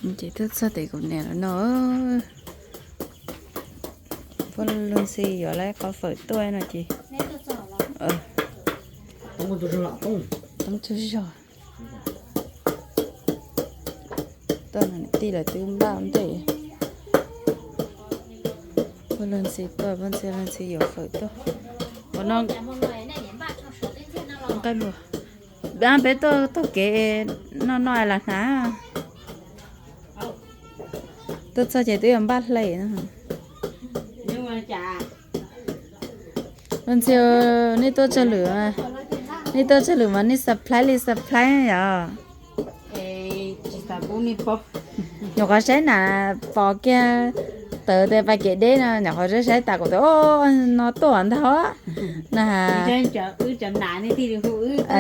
Ces tuaj txog tes kuv niam lawv no, poj Luag Ntxhi yuav lawv qhov fawm tuaj no ces toob tsuj zog tuaj no, niam tij lawv twb npaj ntej. Poj Luag Ntxhi tuaj, poj Ntxhi, Luag Ntxhi yuav fawm tuaj. Qhov no nqaij npua. Peb tuaj taug kev noj noj lam hnav. Tuaj txog ces twb yuav npaj hle no. Ntxhi, nej tuaj tsawg lwm, nej tuaj tsawg lwm mas nej surprise li surprise yom? Nyuam qhuav saib na, pom kiag tawv tes pais kev deb no, nyuam qhuav saib saib tas kuv tias, o, no tuaj ntag na.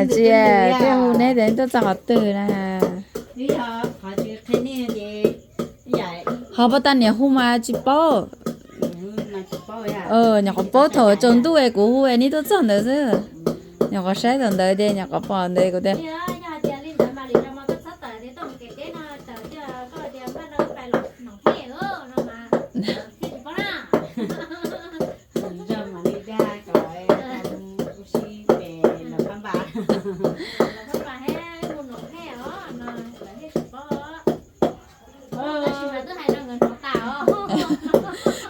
Tsis, twb hu neb tias tuaj txog qhov twg na. Ho poj tag niam hu mas tsis paub. Nyuam qhuav paub thaum tsaus ntuj es kuv hu es neb tuaj txog ntawd xwb. Nyuam qhuav saib thaum ntawd ces nyuam qhuav pom ntawd kuv tias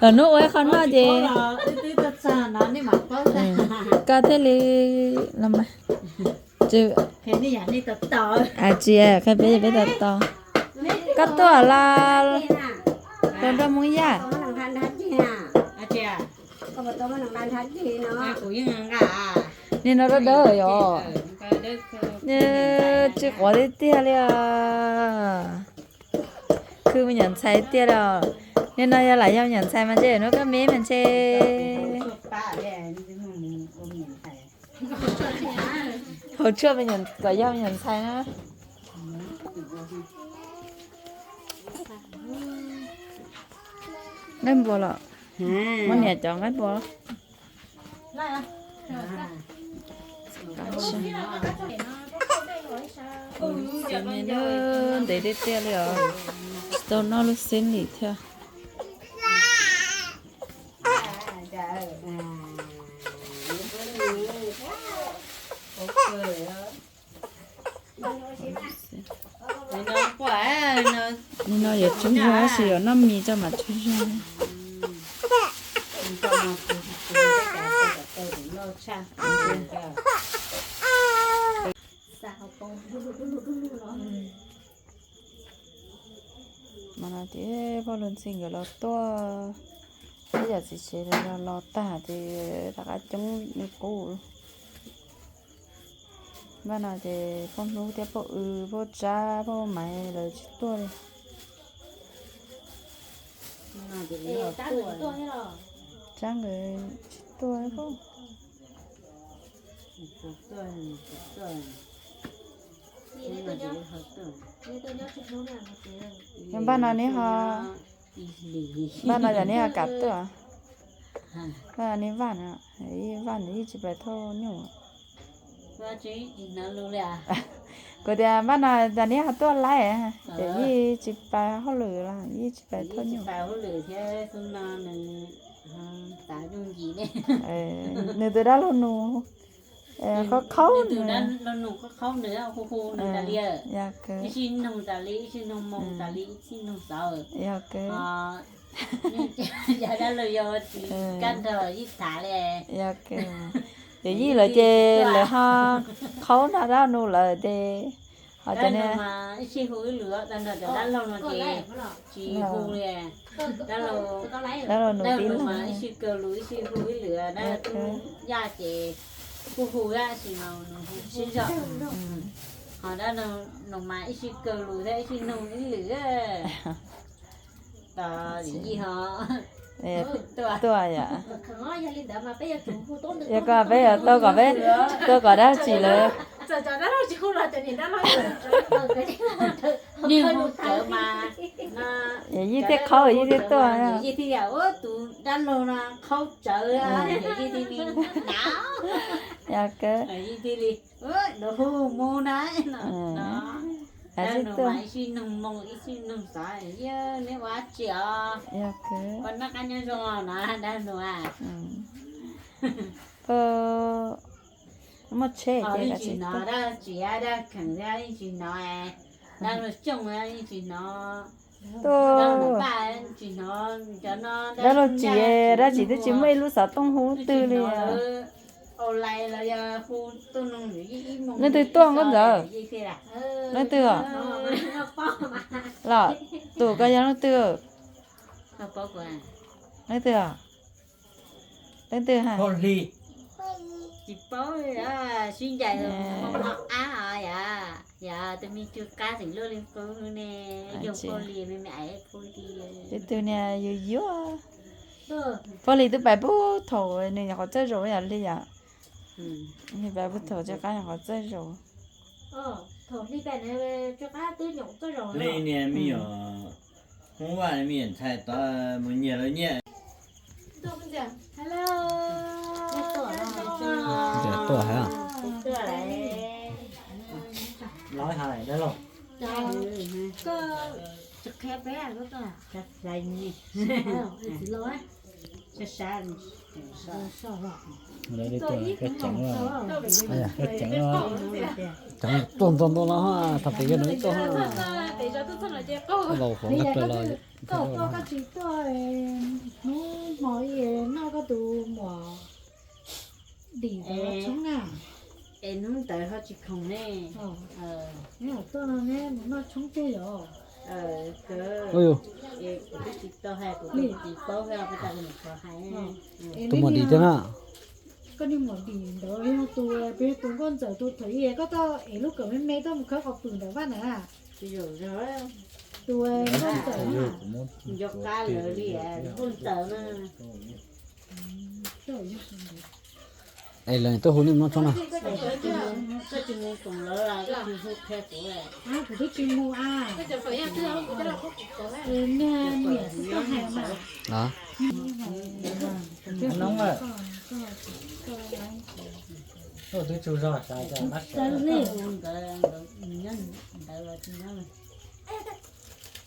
Lawv hnub ua ib qho noj ces koj thiaj li los mas. Tsis, qhia peb, peb tau tau. Koj tuaj los tus nraug Hmoob Yaj. Nim no dawb dawb yom. Tsis quav tiag tiag li os. Khwv me nyuam ntxhais tiag li os. Nim no yog lam yog me nyuam ntxhais mas ntshe hnub koj me mas ntshe haus tshuaj kom yog me nyuam ntxhais na. Nqaij npua los, muab niam cov nqaij npua. Ntev tiag tiag li os. Tsis tau noj lub xib lim thiab. Nim no yuav tsug zog tab sis yuav noj mis tso mam tsug zog. Mas no ces poj Luag Ntxhi nkawd los tuaj, ib yam txiv tsev los los tag ces rov qab coob li qub. Npaj no ces poj Hlub thiab poj Wb, poj Tsab, poj Maiv lawv tsis tuaj li. Tsab nkawd tsis tuaj. Npaj no neb ho, npaj no yog neb ho kam tuaj. Npaj no neb vaj no, vaj no yeej tsis pais thauj nyuj. Kuv tias npaj no yog neb ho tuaj laij, ces yeej tsis pais hauj lwm los yeej tsis pais thauj nyuj. Nws tus dab laug nus qhaub qhaub nws. Yog kawg. Yog kawg. Ces yij lawv ces lawv ho qhaub nrog dab laug nus lawm ces ho cov niag ib sij hu ib lwm, dab laug no ces tsis hu li. Dab laug nus tib leeg, ib sij hu ib lwm, dab laug yaj ces kuj hu tab sis mas nws hu sib zog. Ho dab laug nus mas ib sij kaw lus thiab ib sij nug ib lwm. Tos yij ho tuaj yom. Yog koj peb yuav tau kom peb, tau kom dab tsi lawm. Yog yij thiaj qhaub yij thiaj tuaj. Yij thiaj yam ua tus dab laug no qhaub tsawv, yij thiaj li hnav. Yog kawg. Yij thiaj li, nws hu mus na no. Dab nus mas ib sij nug moo ib sij nug xov, yog neb ua dab tsi os? Koj noj qab nyob zoo no dab nus a? Muaj tsheb yeej tsis hnov, dab tsis dab kheem yeej tsis hnov, dab luag cooj yeej tsis hnov, dab nus paj yeej tsis hnov, cov no dab luag tsis, dab tsis twb tsis muaj ib lub xov tooj hu twg li. Leej twg tuaj nkauj ntxawm? Leej twg os? Los tus koj yog leej twg? Leej twg os? Leej twg? Tsis paub, sib ncaim hmo ab os yom, yog tus me tug qab xeem luaj li qub ne, yog pog li me me aiv pog li. Tus twg niag yuag yuag. Pog li twb pais puag thaum nws nyuam qhuav txawj zaum yom li yom. Nws pais puag thaum tsis qab nyuam qhuav txawj zaum. Li niag me nyuam Hmoob Vaj me nyuam ntxhais tod mus nyiag lawv nyiaj. Tuaj hais. Lawv tuaj ceev, ceev tuaj ntau ntau no, thaum pem yog nws tuaj, laus hov nqaj plaws los. Koj tuaj koj tsis tuaj hnub hmo noj koj tus muam dim ntawd tshoob na. Es hnub ntawd ho tsis khoom ne. Neb tuaj no neb mus noj tshoob tiag yom? Kuv twb tsis tau hais, kuv twb tsis paub, kuv tas kuv niam qhuav hais. Tus muam dim thiab na. Koj niag muam dim ntawd yog tus, peb yog tus nkauj ntxawm tus thaum ub koj tuaj ev lub kawm me me tuaj mus khawb qhov pwm ntawm vaj na. Tus nkauj ntxawm na. Nco qab lawv li nkauj ntxawm na. Es lawv tuaj hu nej mus noj tshoob na. Kuv twb tsis mus a. Niag niam xwb tuaj hais mas.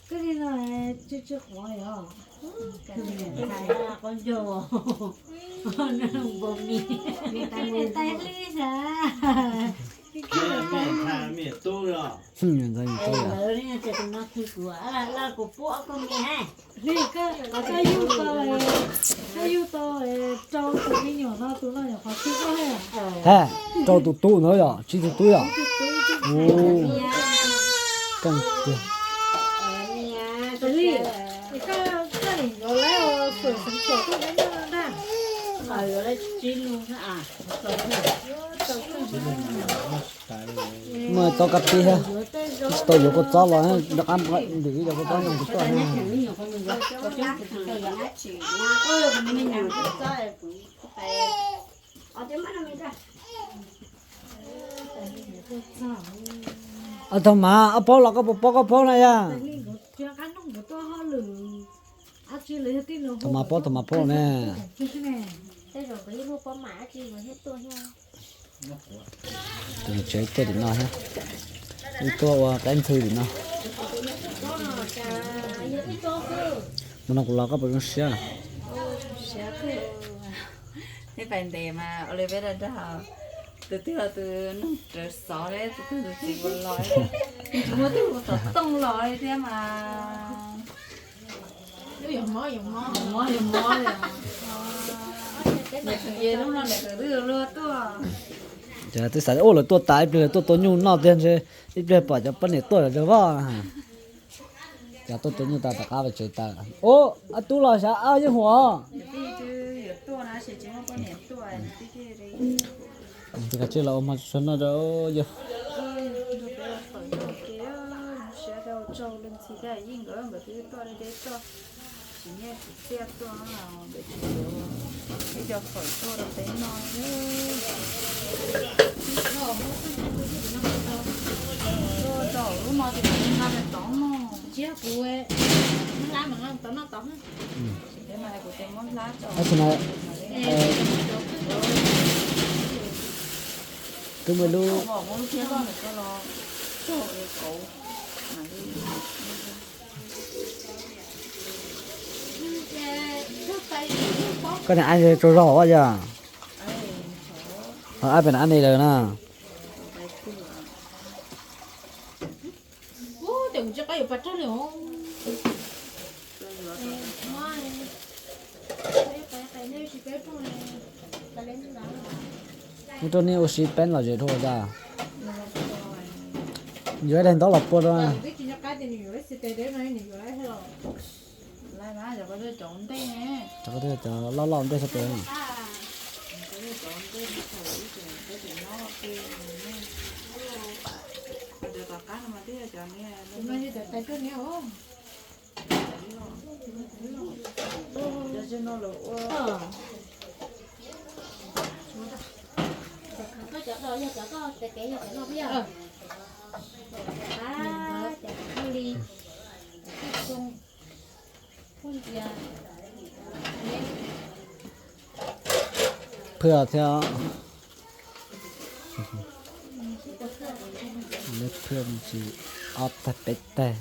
Koj li no tsw tsw quav yom. Qhov ncauj npua mis. Tais hli sav. Ntxhais tub os. Lawv li ces tus no khwv kuv, laj kuv pub ob koj me. Hli koj, koj yug tau, koj yug tau rau tus me nyuam no, tus no nyuam qhuav khwv koj. Hab, rau tus tub ntawd yom, tsib tug tub yom. Koj, koj, koj, muaj txob kab tib thiab, tsis tau yuav kua txob los rov qab ntim ib co kua txob nyob kuv tuaj. Thaum mas ob paub los koj puas paub koj paub na yog? Thaum mas paub, thaum mas paub ne. Tus niam tsev tuaj tim no thiab, wb tuaj ua qaib ntxhw tim no. Mus no kuv los koj puas zoo siab? Nej pais ntev mas ua li peb dag dag, tus twg los tus noog rawv xov li, tus twg tus txiv ua los, tsis muaj twg ua xov tooj los li thiab mas. Niam txiv lub no niam txiv twb luag tuaj. Ces twb xav ua lawv tuaj tas ib pliag lawv tuaj tua nyuj noj tiag ntshe ib pliag pom cov poj niam tuaj zog voj. Cov tuaj tua nyuj tas rov qab pem tsev tas. Ub, ob tub los xyov ab yeej huam. Tus koj tsij los ua hmo tsuag noj rau yog. Ib co fawm tuaj rau peb noj. Tuaj rau lub no ces kuv nqa pem tod no. Tsis yog kuv, nqa mas nqa tod noj tod. Tab sis no, twb muaj lub, muab lub phiab loj ntawm ko los tsau es kauv. Koj niam ab tsaug zog ua yog, ho ab pem ab ne lawm na. Ua rau nej ua si peeb los zem dhau tas. Yuav ib daig ntaub los pua rau. Cov loj loj ntej sab pem. Phwj thiab, lawv phwj mus tsis ob tag peb tag.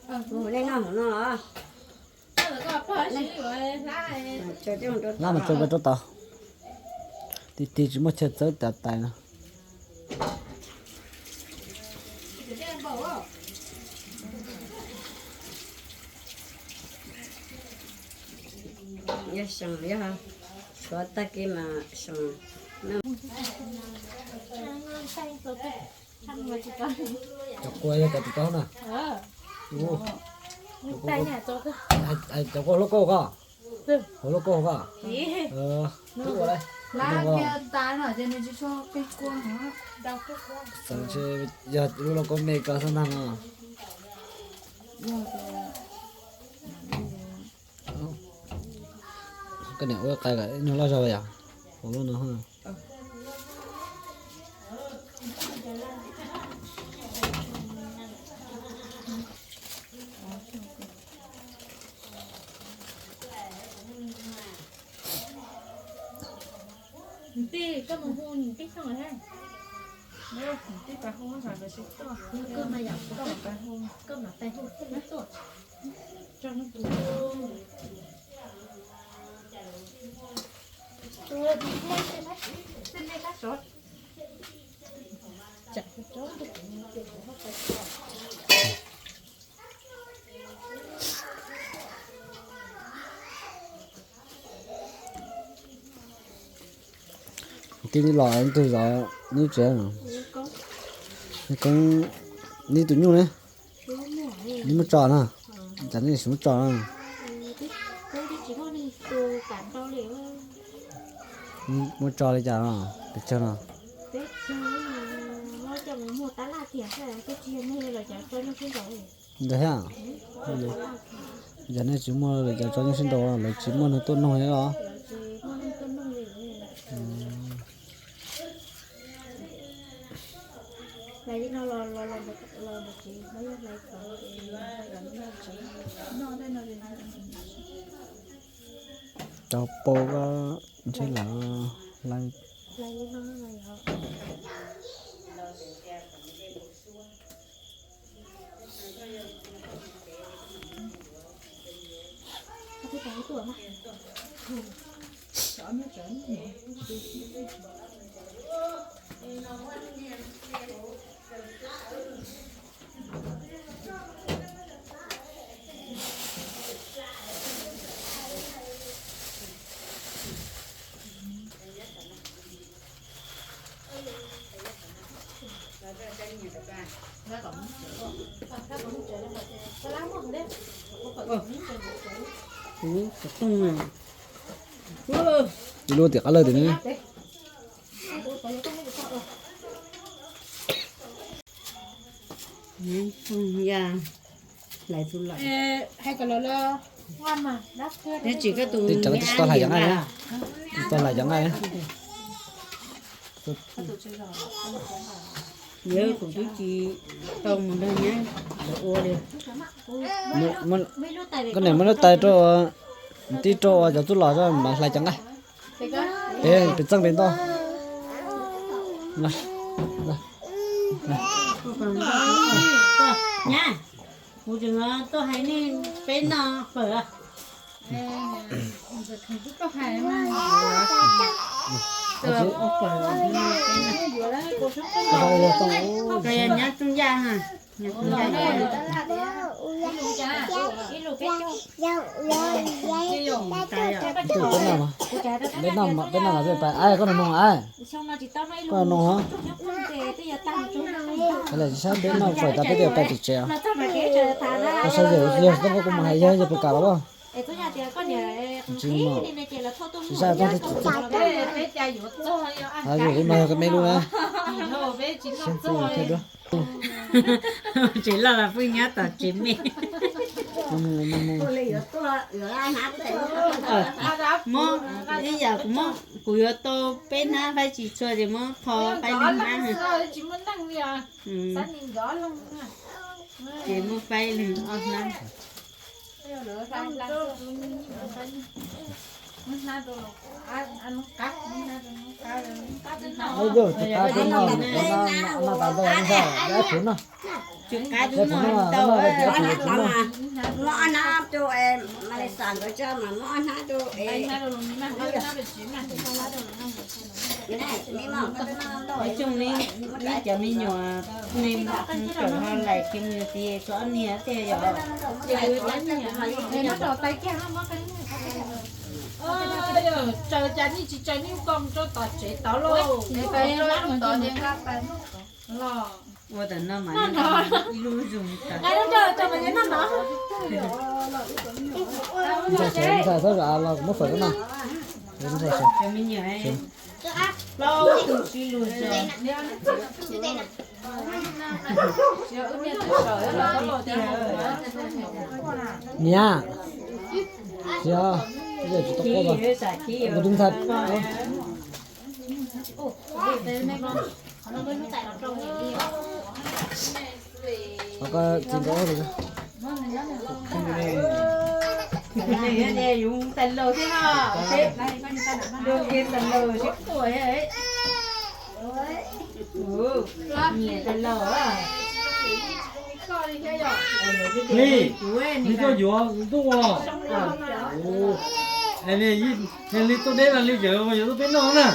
Mus ua nej noj hauv no los. Hlab mas tso rau tod. Tig tig tsis muaj chaw txawb tav tais no. Yog seem yog suav tag kis mas seem. Cov qua yog cov tim ko na. Cov qua hauv lauj kaub ko. Hauv lauj kaub ko. Twb ua lawm. Xav yog lub lauj kaub me ko xwb ntag no. Koj niam ua qai kom nyuag loj zog yom. Hauv lub no. Tij, koj mus hu niam tij xyoo lawm thiab. Niam tij pais hu, koj mas yam, koj mam pais hu thiaj li tuaj. Tij, neb los twg zov neb tsev? Neb koob, neb tus nyuj ne? Neb muab tso na? Cas neb tsis muab tso na? Muab tso li cas no? Pes tsawg no? Ntawd thiab. Yog nej tsis muaj lwm cov tso nyuj sib nraus, lawv tsis muaj neeg tuaj nug thiab los? Cov pau ko ntshe lawv hlais. Ib lub tiam qab lawg tiam ne. Tsis tau hlais cov nqaij, tsis tau hlais cov nqaij. Yog kuv twb tsis tau mus nrog nyab lawv ua li. Koj niam muab lub tais rau, tij rau cov tub los mam hlais cov nqaij. Peb pem txeej pem ntoj. Nyab, kuv tseem tuaj hais nej peb noj fawm. Nyab txooj yaj ha. Peb noj, peb noj los peb pais, koj nug nug, koj nug. Lawv tsis saib peb noj fawm tas peb twb pais tim tsev. Koj saib yawg, yawg txooj kuv mus hais yawg, yawg puas kam los as? Tsis, tsis saib txooj. Yus li no yog koj me lub na. Tsev loj los pheej nyob tom tsev me. Muab, ib yam kuv muab, kuv yuav tau peb hnab faib tsis txhua ces muab qho faib li hnab. Ces muab faib li ob hnab. Ib tug qab tub noj, noj tas ntau ntau, ib tug noj. Ib tug noj, ib tug noj. Muab ob hnab rau Malexas nkawd tso mas muab ob hnab rau. Coob li, neb cov me nyuam, nej kawm ho laim kiag mus yus txiv tso ob niag thiaj yog. Tsaws cas nej tsis tsaws nej nkoos rau tom tsev tod lauj. Ua tam no mas ib lub zoo tas. Ntxhais, ntxhais, txhob zam los kuv muab fawm rau no. Cov me nyuam plaub tug sib lug zog. Niam, tsis tau quaj, kuv tus ntxhais. Koj txiv nkawd ua li. Yus tas laus thiab no, tas laus sib quaj. Li, nws tuaj yuav ntuj os. Li tuaj deb los li yawm yuav tuaj peb noj na.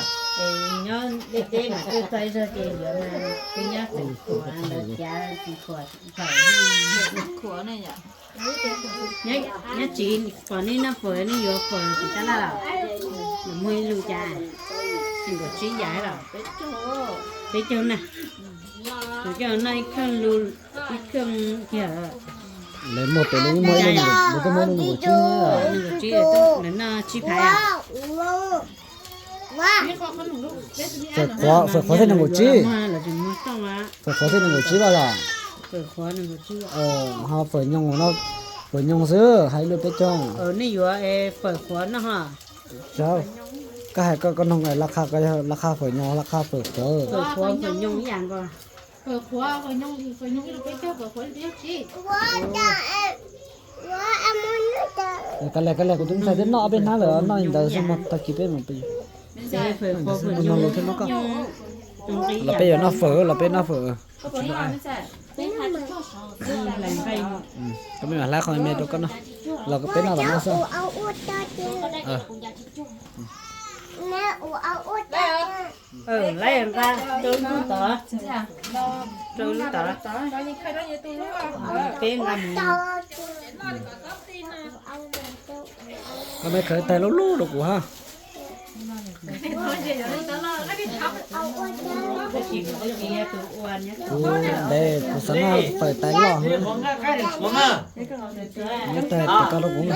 Nyob deb deb mas tuaj txog zog ces yuav mas, peb nyob tseem khuav ntawd cav tsis khuav. Nyob tsis pom nej noj fawm, nej yuav fawm tim tab laj los? Muaj ib lub cas, nees nkaum tsib yam los? Peb caug na. Tus coj noj ib kheej lus, ib kheej kiag. Lawv muag pem li muaj ib lub, lawv tuaj muab nees nkaum tsib, nees nkaum tsib, lawv noj tsib phaiv. Fawm qhuav, fawm qhuav thiaj nees nkaum tsib. Fawm qhuav thiaj nees nkaum tsib los yog? Ho fawm nyoos no, fawm nyoos xwb, hais lus peb caug. Nej yuav fawm qhuav no. Koj hais koj noog laj qha, laj qha fawm nyoos, laj qha fawm qhuav. Kab le, kab le, kuv tus ntxhais twb noj ob peb hnab lawm, noj li ntawd xwb mas tag kis peb mus pw. Los peb yuav noj fawm, los peb noj fawm. Koj me mam hlab qhov me rau koj noj, los peb noj tom no xwb. Lawv nqa rau lub tod, rau lub tod. Peb nqa mus. Koj me khaws tais lub lub rau kuv ha. Kuv ntev kuv xav noj fawm tais loj. Nyob tais tais koj rau kuv na.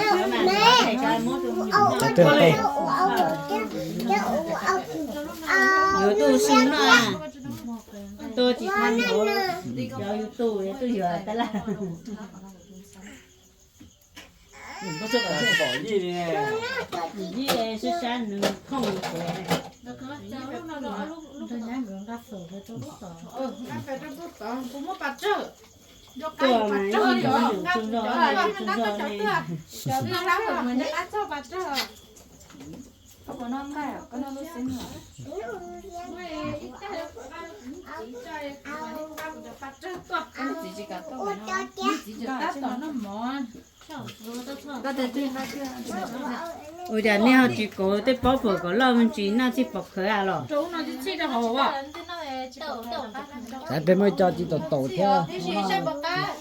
Tais twg tais? Yuav tuaj su no, tuaj tsis tau nkaus, cov YouTube tuaj yuav tais laj. Yij sab sab nws khooj. Tuaj mas ib nyuam tsuag zog, ib nyuam tsuag zog ne. Koj puas noj nqaij? Koj noj lub xwb no. Koj txiv tsis kam tuaj, koj txiv tsis kam noj mov. Ua cas nej ho tsis kauv tej pob phuam kom loj me ntsis noj txij pom khawv los? Xav peb muaj ib co tsis taus taus thiab,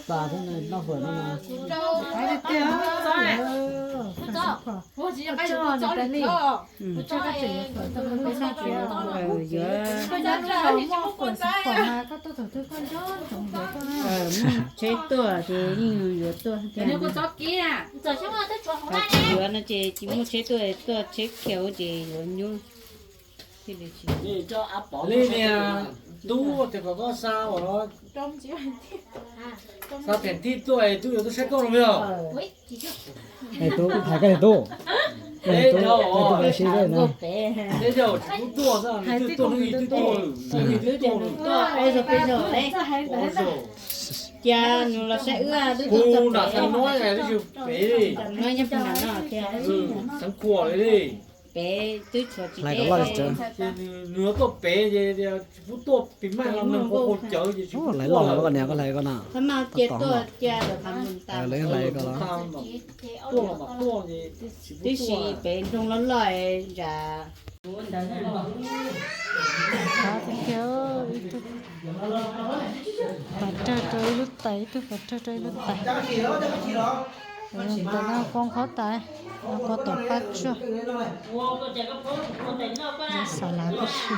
tas thiab noj phuam no. Yuav muaj tsheb tuaj ces yeej yuav tuaj thiab. Tsis yuav no ces tsis muaj tsheb tuaj, tuaj tsheb khiav ces yuav nyuaj. Li niag tub tias kom koj xa, xa pem tij tuaj es tub yuav tuaj saib koj no yog. Tub, hais koj tub, tub tuaj saib no. Tsis pub tuaj, twb tuaj hnub ib twb tuaj, hnub ib twb tuaj. Cia nws los saib wb, twb tuaj pem, nyob pem no thiab. Pem twb tshuav tsis, nws yuav tuaj pem ces tsis pub tuaj pem, mas los nws qhuav qhuav cawv ces tsis pub tuaj. Hlais los koj niam, koj hlais koj no. Hlais koj los. Tuaj los mas tuaj ces tsis pub tuaj. Twb si pem nroog loj loj zam. Ib tug pas rag rau ib lub tais, ib tug pas rag rau ib lub tais. Tais no poob qhob tais, no poob tom pab tsuag. Xav lav tib si.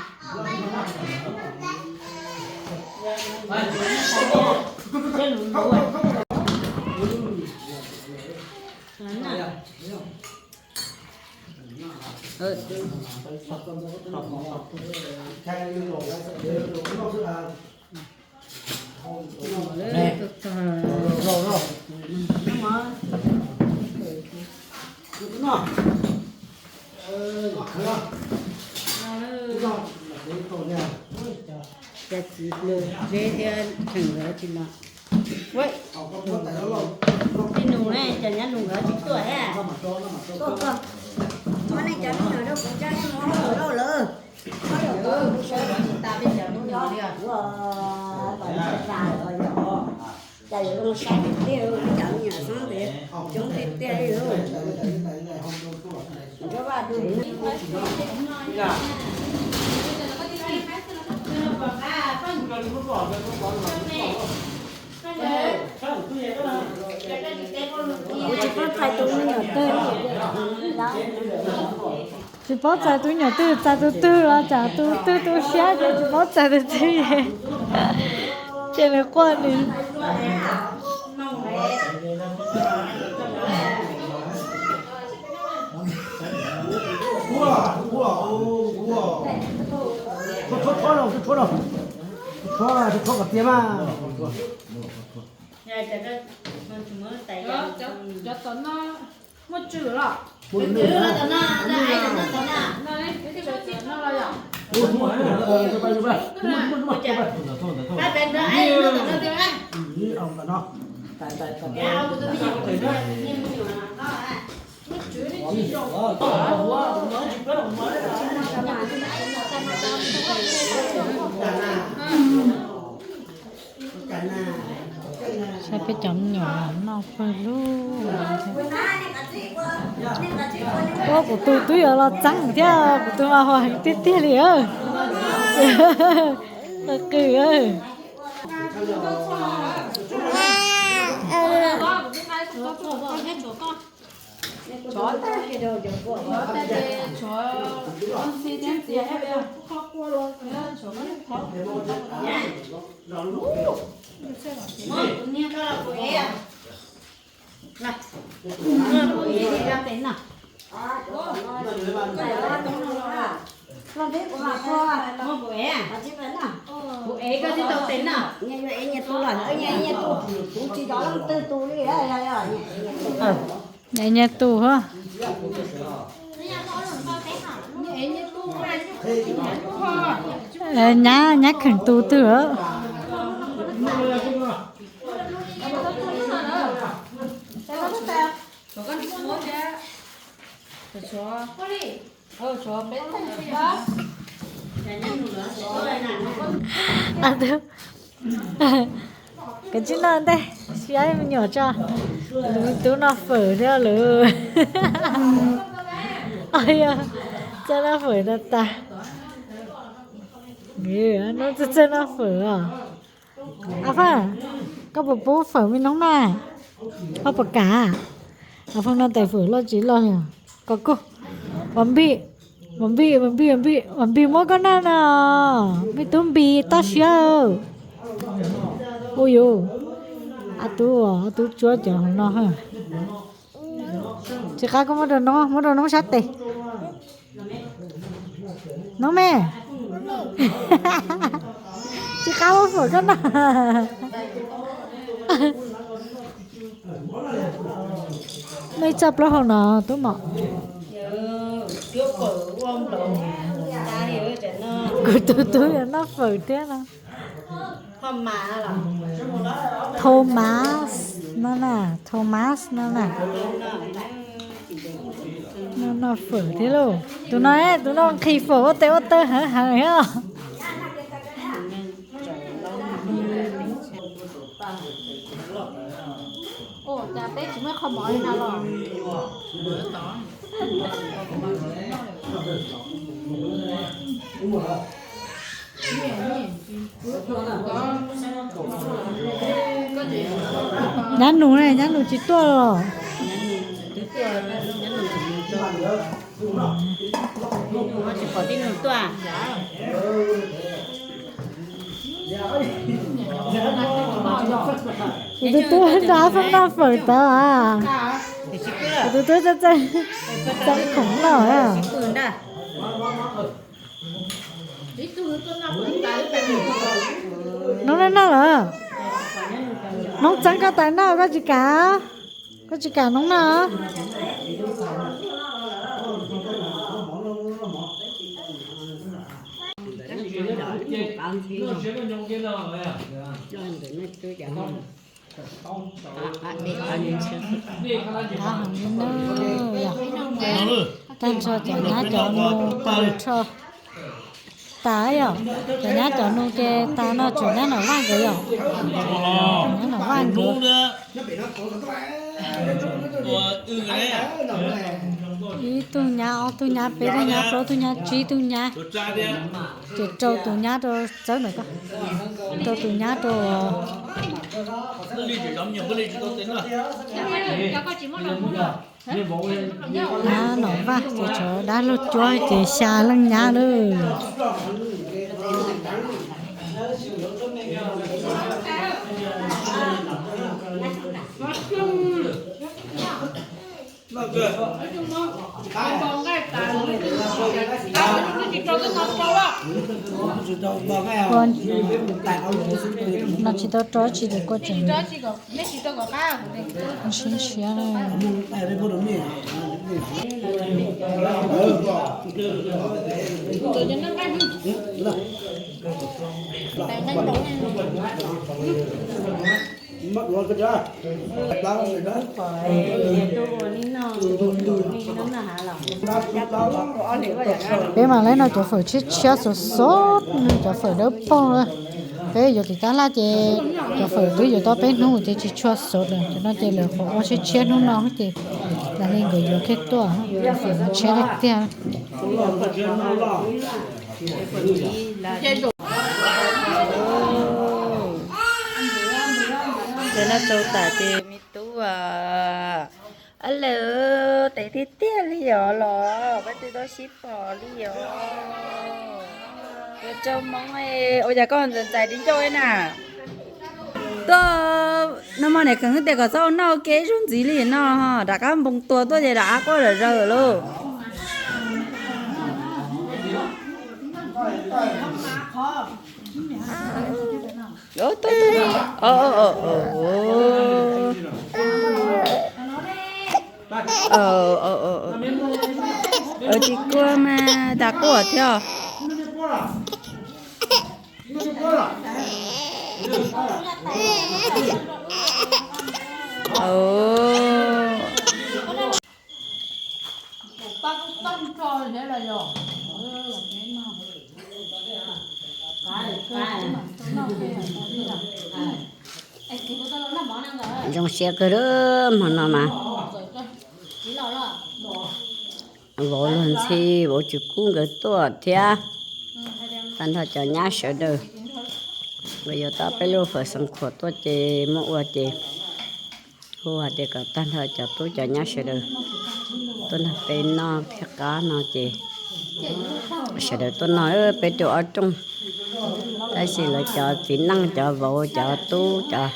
Cov txiv zeb thiab cheem nkawd tsis los. Ua, tij nus ne, cov nyab nus nkawd tsis tuaj thiab. Tuaj, tuaj. Muab nej cov me nyuam rau kuv coj nej mus hauj lwm lauj lawm. Hauj lwm, kuv sawv tsis tas peb cov me nyuam li os. Cas yuav zoo saib tiag tiag, cov me nyuam xoob ntev coob tiag tiag li. Kuv tsis paub txais tus me nyuam twg li. Tsis paub txais tus me nyuam twg, txais tus twg los tsam tus twg tu siab ces tsis paub txais tus twg. Ces nws quaj nws. Cov tom no muaj tswm los? Muaj tswm los tom no, tom no, tom no los yom? Pab pem nrog aib noj tom no. Saib peb cov me nyuam noj pawg lug. Ua kuv tus twb yuav los txeeb thiab, kuv tus mas hos heev tiag tiag li. Qw. Kuv ev koj tib tau tes no. Nyias yuav ev nyias tus los, nyias ev nyias tus, kuv tsis zov leej twg tus li. Ev nyias tus. Nyab, nyab kheem tus twg? Koj tsis noj ntej, siab me nyuam tso. Lwm tub noj fawm thiab lawm. Txawj noj fawm tas tas. Nub txawj txawj noj fawm os. A Faj, koj puas pub fawm me noob na? Koj puas kam? A Faj noj tais fawm loj tsis loj li. Koj kuj, Vas Npij, Vas Npij, Vas Npij, Vas Npij, Vas Npij muab koj noj no. Me tub Npis toj siab. Ua yus, a tub, a tub tsuab cov hauv no. Tsis qab koj muab rau noob, muab rau noob sab tes. Noob me, tsis qab muab fawm koj noj. Muaj ib txoj plaub hau no tub mom. Kuv tus tub yuav noj fawm thiab no. Thomas no na, Thomas no na. Noj fawm thiab lauj. Tus no, tus no nqhis fawm ua tes ua taw heev heev thiab. Cas peb tsis muaj qho mov li no los? Nyab nus ne, nyab nus tsis tuaj los? Tsis pom tib nus tuaj. Tus tub nrog Faj noj fawm tawv a. Tus tub txawj txawj khoom noj. Noob noj noj lawm. Noob txeeb koj tais noj koj tsis kam. Koj tsis kam noob noj. Tag nrho cov nyab cov nus tas yom, cov nyab cov nus ces tas no tsuas nyab Nom Vaj nkawd yom. Nyab Nom Vaj nkawd. Ib tug nyab, ob tug nyab, peb tug nyab, plaub tug nyab, tsib tug nyab. Ces rau tus nyab rau txawb ntawm ko, rau tus nyab rau. Nyab Nom Vaj ces tsov dab laug cuab ces xya leej nyab lawm. No tsis tau rau tsis tau kua tseem siab siab. Peb mam li noj cov fawm tshiab tshiab xov xov, cov fawm dawb paug. Peb yuav tim tab laj ces cov fawm twb yuav tau peb hnub ces tsis tshua xov lawm, cov no ces lawv qhuav ua tshiab tshiab hnub no ces lam li nkawd yuav kiag tuaj, cov fawm no tshiab tiag tiag. Ces noj tsau tas ces me tub, a lawm, tes tiag tiag li os los koj twb tau sib pom li os. Ua tsau Hmoob, ua cas koj ntxais ntxais di ncauj na? Tuaj, nag hmo niam kheev tias kom txhob ua noj ua ke ib zaug ntxiv li no, rov qab npoo tua tuaj ces rov qab quaj zom zaws lauj. Tsis kua mas tas quaj thiab. Zoo siab kawg lawm hmo no mas. Vauv luag ntxhi, vauv Tswv Kub nkawd tuaj thiab. Tag nrho cov nyab sawv daws, nkawd yuav tau peb lub fawm xeev khuam tuaj ces muab ua ces hu hais tias kom tag nrho cov tub cov nyab sawv daws tuaj nrog peb noj thiab qab no ces sawv daws tuaj noj peb rooj ob rooj. Tab sis lawv cov txiv neej cov vauv cov tub cov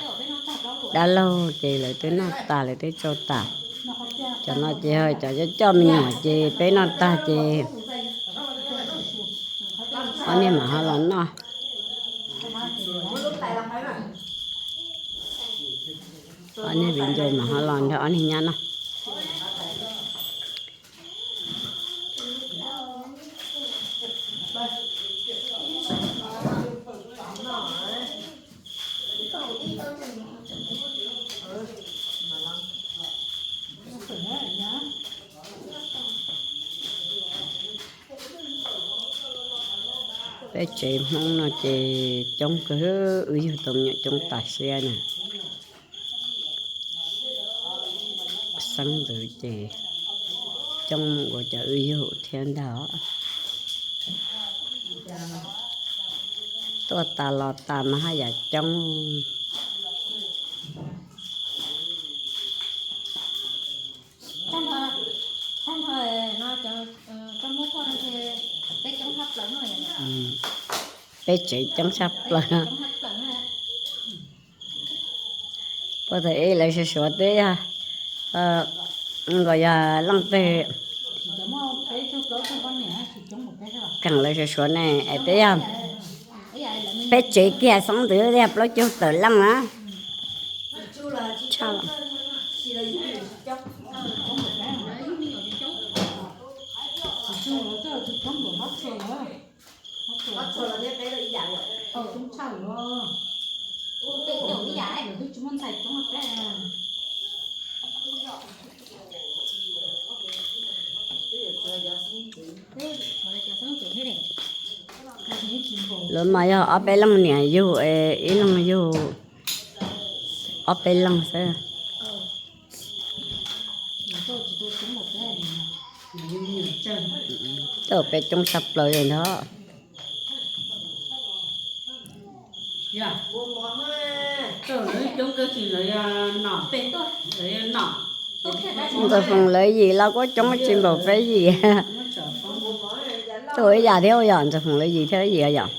dab laug ces lawv twb noj tas lawv twb tsau tas. Cov no ces cov coj coj me nyuam ces peb noj tag ces ob niag mam ho los noj. Ob niag viv ncaus mam ho los nrog ob niag nyab noj. Peb tsev Hmoob no ces coob kawg, wb yug tau me nyuam coob tas siab na. Xeeb ntxwv ces coob mus ua cov wb yug thiab ntag. Tuaj tas los tas mas haj yam coob. Peb tsev coob tshaj plaws. Puag thaum ub lawv suav suav twb yog, nkaus yog leej twg, kheev lawv suav suav ne es twb yog peb tsev kiag xeeb ntxwv twb yog plaub caug tawm leej na. Lawv mas yog ob peb leej niam yug, ib leeg yug ob peb leeg xwb. Tej peb coob tshaj plaws li ntag. Ntxawm Foom lawv yim los kuj coob tsis npaum peb yim. Tuaj ib yam thiab yom, Ntxawm Foom lawv yim thiab yim yom.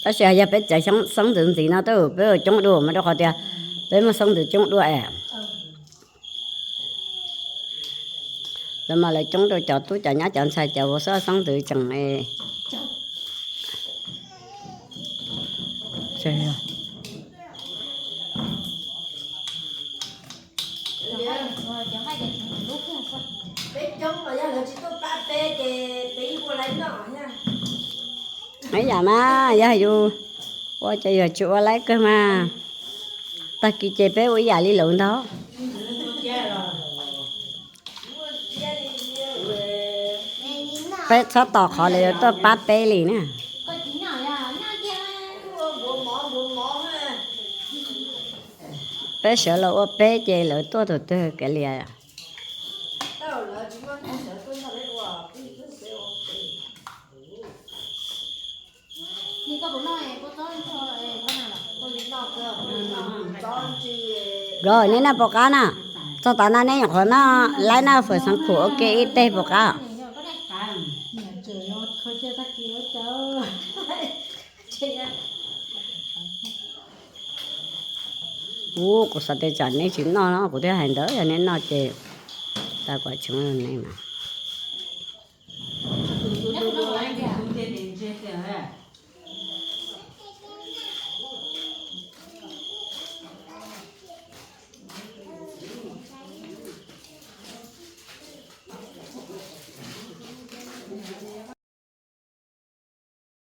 Tab sis yog peb tsev xeeb ntxwv ntxiv no twb peb coob dua mas rau qhov tias peb muaj xeeb ntxwv coob dua es. Lawv mas lawv coob rau cov tub cov nyab cov ntxhais cov vauv xwb, xeeb ntxwv tseem. Ib yam mas yog yus ua ces yus tsis ua laib kawg mas. Tag kis ces peb ua ib yam li lawv ntag. Peb txhob tos qhov lawv yuav tuaj pab peb li na. Peb sawv los ua peb ces lawv tuaj tus twg kav liam. Nkawd, neb noj puas qab na? Txog tav no neb nyuam qhuav noj laib noj fawm xeev khuam ua ke ib teg puas qab? Ub, kuv xav tias tsam neb tsis noj no kuv thiaj hais ntawd, yog neb noj ces tau kom tsis muaj ne mas.